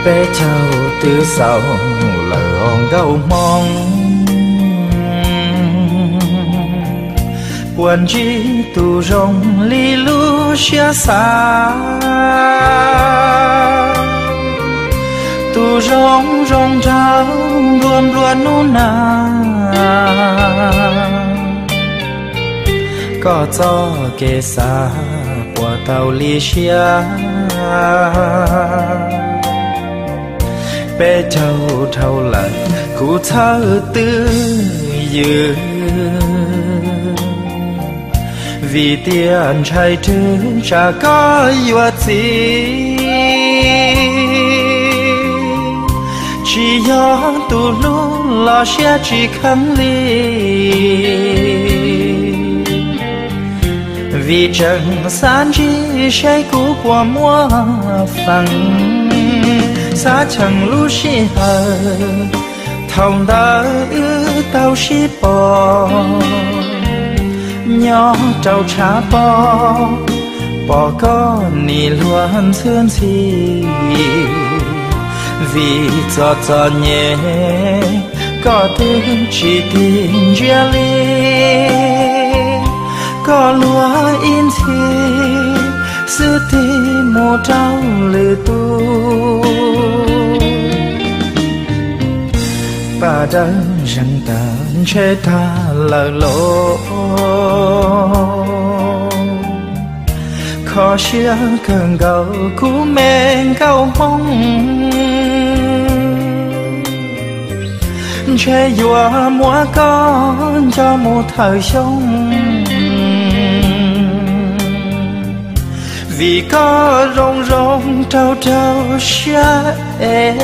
Peb caug twb xaus lawm os nkauj Hmoob, puas ntsib tus zoo li lub siab xav, tus zoo zoo nraug nplua nplua hnub na. Koj txoj kev xav puas tau li siab? Peb caug dhau lawm kuv txhawj twb ywm, vim tias ntshai rwg tsam koj yuav txiv. Tsis yog tus hlub los siab tsis kheev li, vim tseem xav ntsib seb kuv puas muaj feem. Xav cheem lub sij hawm thaum ntawd wb tau sib pom, nyob rau tshav pob pom koj nim luag ntxhwb ntxhi. Vim txom txom nyem koj twb tsis tig ntsia li, koj luag ib ntxhi xwb tig mus rau lwm tus. Pas dawb zeeg tawm ntshe tag lawm los, kho siab kawg nkaus kuv me nkauj Hmoob, ntshe yuav muab koj nco mus thawm xyoo, vim koj zoo zoo rau rau siab es.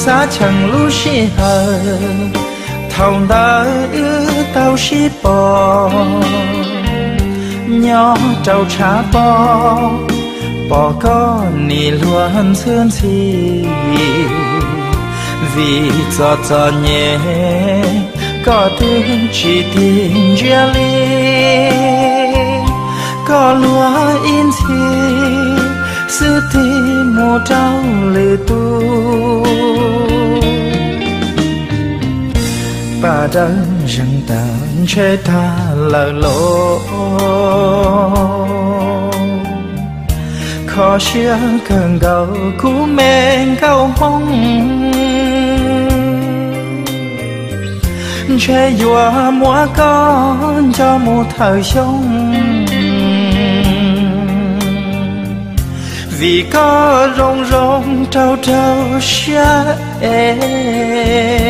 Xav cheem lub sij hawm thaum ntawd wb tau sib pom, nyob rau tshav pob pom koj nim luag ntxhwb ntxhi. Vim txom txom nyem koj twb tsis tig ntsia li, koj luag ib ntxhi xwb tig mus rau lwm tus. Pas dawb zeeg tawm ntshe tag lawm los, kho siab kawg nkaus kuv me nkauj Hmoob, ntshe yuav muab koj nco mus thawm xyoo, vim koj zoo zoo rau rau siab es.